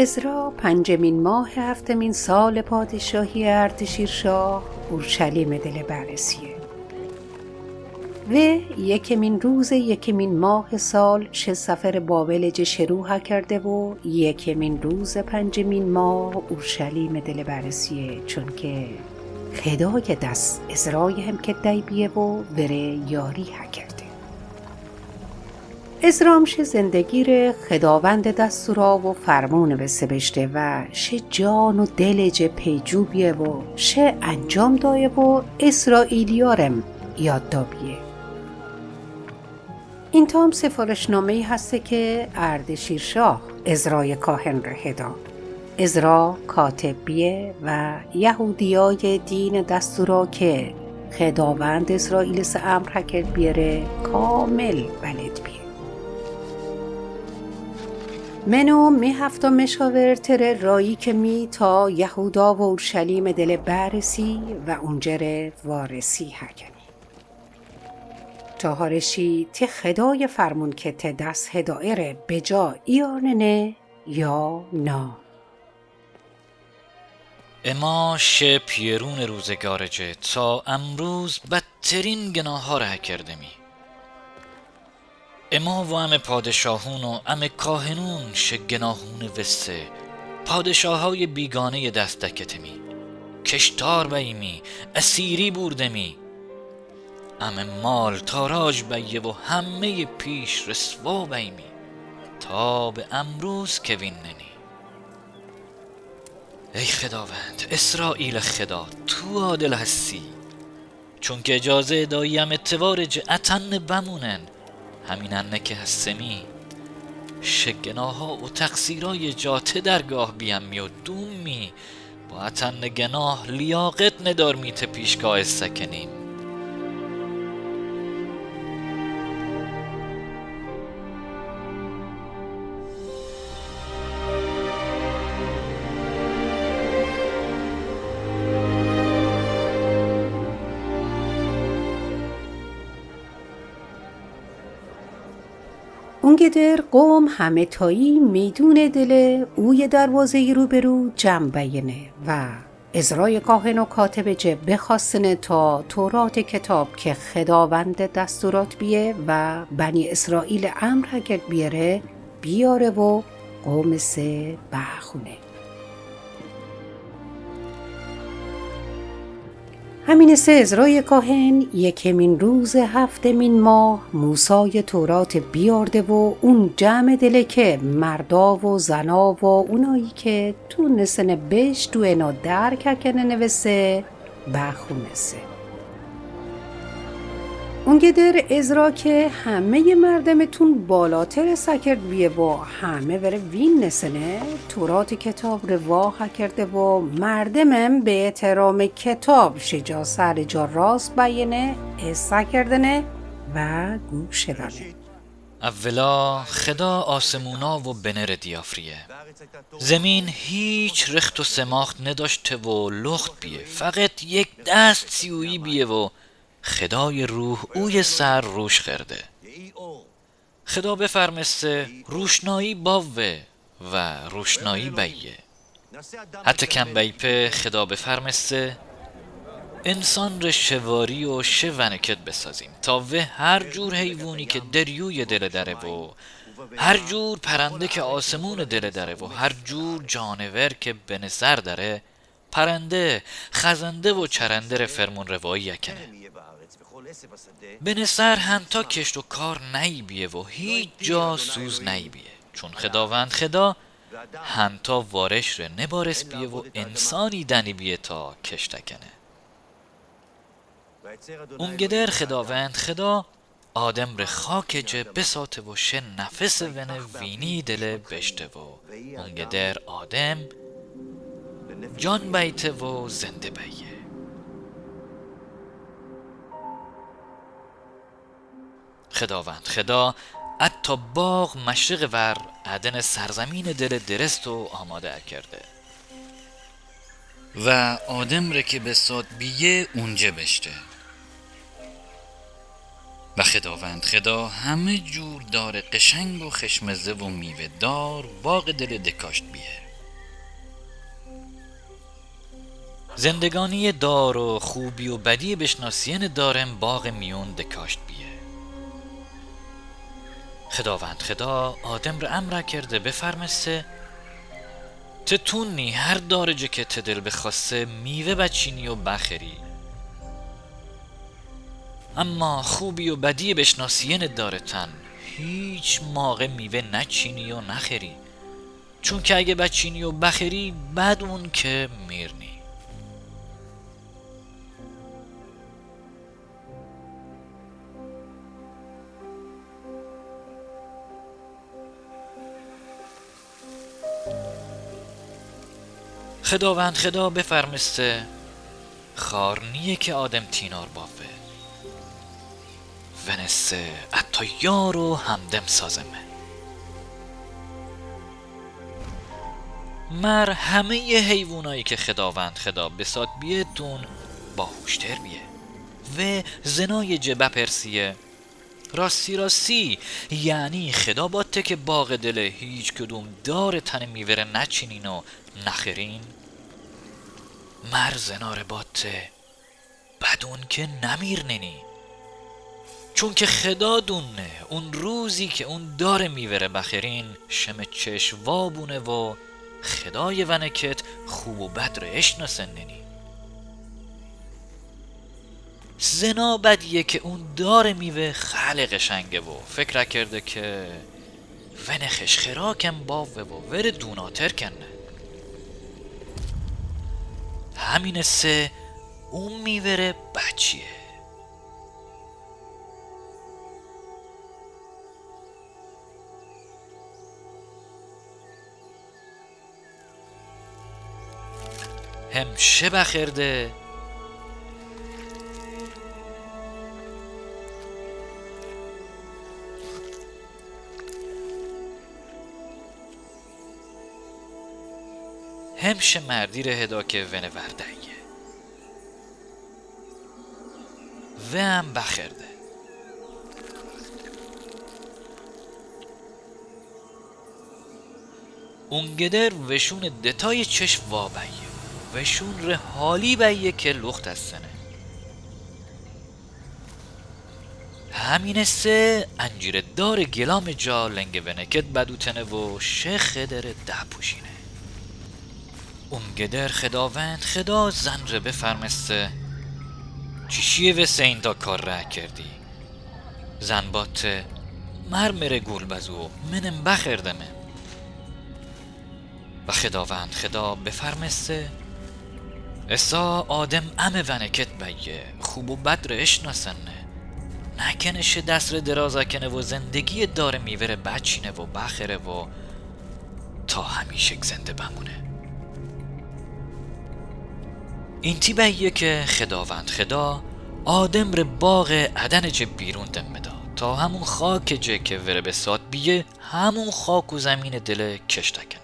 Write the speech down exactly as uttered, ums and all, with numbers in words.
عزرا پنجمین ماه هفتمین سال پادشاهی اردشیر شاه اورشلیم دل بررسیه. و یکمین روز یکمین ماه سال شه سفر بابل جه شروع کرده و یکمین روز پنجمین ماه اورشلیم دل بررسیه، چون که خدای دست عزرای هم کدی بیه و وره یاری کرده. عزرا هم شه زندگی ره خداوند دستورا و فرمون وسه بشته و شه جان و دل جه پیجو بیه و شه انجام دایه و اسرائیلیارم یاد دا بیه. اینتا هم سفارشنامه‌ای هسته که اردشیر شاه عزرای کاهن ره دا. عزرا کاتب بیه و یهودیای دین دستورا که خداوند اسرائیل سه امر کرد بیه ره کامل بلد بیه. من و می هفتا مشاور تره رایی کمی تا یهودا و اورشلیم دل بررسی و اونجه ره وارسی کنی. تا هارشی ته خدای فرمون که ته دست هدایه ره بجا ایارنه یا نا. اما شه پیرون روزگار جه تا امروز بدترین گناها ره کردمی. اما و امه پادشاهون و امه کاهنون شه گناهون وسه پادشاهای بیگانه دست دکتمی. کشتار بیمی، اسیری بوردمی. امه مال تاراج بیه و همهٔ پیش رسوا بیمی تا به امروز که وین ننی. ای خداوند، اسرائیل خدا، تو عادل هستی، چونکه اجازه دایی امه توار جه اتن بمونن، همین انه که هستمی. شه گناها و تقصیرای جا ته درگاه بیمی و دومی با اتن گناه لیاقت ندارمی ته پیشگاه سکنیم. اونقدر قوم همه‌تایی میدون دل اوی دروازهٔ روبرو جمع بیینه و عزرای کاهن و کاتب جه بخواستنه تا تورات کتاب که خداوند دستورات بیه و بنی اسرائیل امر کرد بیه ره بیاره و قوم سه بخونه. همین سه عزرای کاهن یکمین روز هفتمین ماه موسی تورات بیارده و اون جمع دل که مردا و زنا و اونایی که تونسنه بشنون و درک کنن وسه بخونسه. اونقدر عزرا که همهٔ مردم تون بالاتر سه کرد بیه و همه وره وینسنه، تورات کتاب ره وا کرده و مردمم به احترام کتاب شه جا سر جا راست بیینه، سه کردنه و گوش دانه. اولا خدا آسمونا و بنه ره دیافریه. زمین هیچ رخت و سماخت نداشته و لخت بیه، فقط یک دست سیویی بیه و خدای روح اوی سر روش خورده. خدا بفرمسته روشنایی باوه و روشنایی بیه. حتی کم بی په خدا بفرمسته انسان ره شه واری و شه ونکت بسازیم تا وه هر جور حیوانی که دریوی دل دره و هر جور پرنده که آسمون دل دره و هر جور جانور که بنه سر دره، پرنده، خزنده و چرنده ره فرمون روایی کنه. بنه سر هنتا کشت و کار نهی بیه و هیچ جا سوز نهی بیه، چون خداوند خدا هنتا وارش ره نبارس بیه و انسانی دنی بیه تا کشت کنه. اونقدر خداوند خدا آدم ره خاک جه بساته و شه نفس ونه وینی دل بشته و اونقدر آدم جان بیته و زنده بیه. خداوند خدا حتی باغ مشرق ور عدن سرزمین دل درست و آماده کرده. و آدم ره که بسات بیه اونجه بشته. و خداوند خدا همه جور دار قشنگ و خشمزه و میوه دار باغ دل دکاشت بیه. زندگانی دار و خوبی و بدی بشناسیهن دارن باغ میون دکاشت بیه. خداوند خدا آدم را امر کرده بفرمسته: ته تونی هر دارجه که ته دل بخواسته میوه بچینی و بخری. اما خوبی و بدی بشناسیهن دار تن هیچ موقع میوه نچینی و نخری. چونکه اگه بچینی و بخری، بدون که میرنی. خداوند خدا بفرمسته: خار نیه که آدم تینار بافه. ونسته اتو یار و همدم سازمه. مر همهٔ حیوانایی که خداوند خدا بساط بیه تون باهوشتر بیه. و زنای جه بپرسیه: راستی راستی، یعنی خدا باته که باغ دله هیچ کدوم دار تن میوه ره نچینین و نخرین؟ مر زناره باته: بدون که نمیرنینی. چونکه خدا دونه اون روزی که اون دار میوه ره بخرین، شمه چشم وا بونه و خدای ونکت خوب و بد ره اشناسنینی. زنا بدیه که اون دار میوه خیلی قشنگه و فکر کرده که ونخش خیرا کن باوه و وره دوناتر کنه. همینسه اون میوه ره بچیه. هم شه بخرده، هم شه مردی ره هدا که ونه ورده‌یه. و هم بخرده. اونقدر وشون دتای چشم وا بأیه و وشون ره حالی بأیه که لخت استنه. همینسه انجیر دار گلام جا لنگ ونکت بدوتنه و شه خدره دپوشینه. اونقدر خداوند خدا زن ره بفرمسته: چیشیه وسه اینتا کار ره کردی؟ زن باته: مر مره گول بزو، منم بخردمه. و خداوند خدا بفرمسته: عیسی آدم امه ونکت بأیه، خوب و بد ره اشناسنه، نکنه شه دست ره درازه کنه و زندگی دار میوه ره بچینه و بخره و تا همیشک زنده بمونه. اینتی بأیه که خداوند خدا آدم ره باغ عدن جه بیرون دم بدا تا همون خاک جه که وره بساط بیه، همون خاک و زمین دله کشت کنه.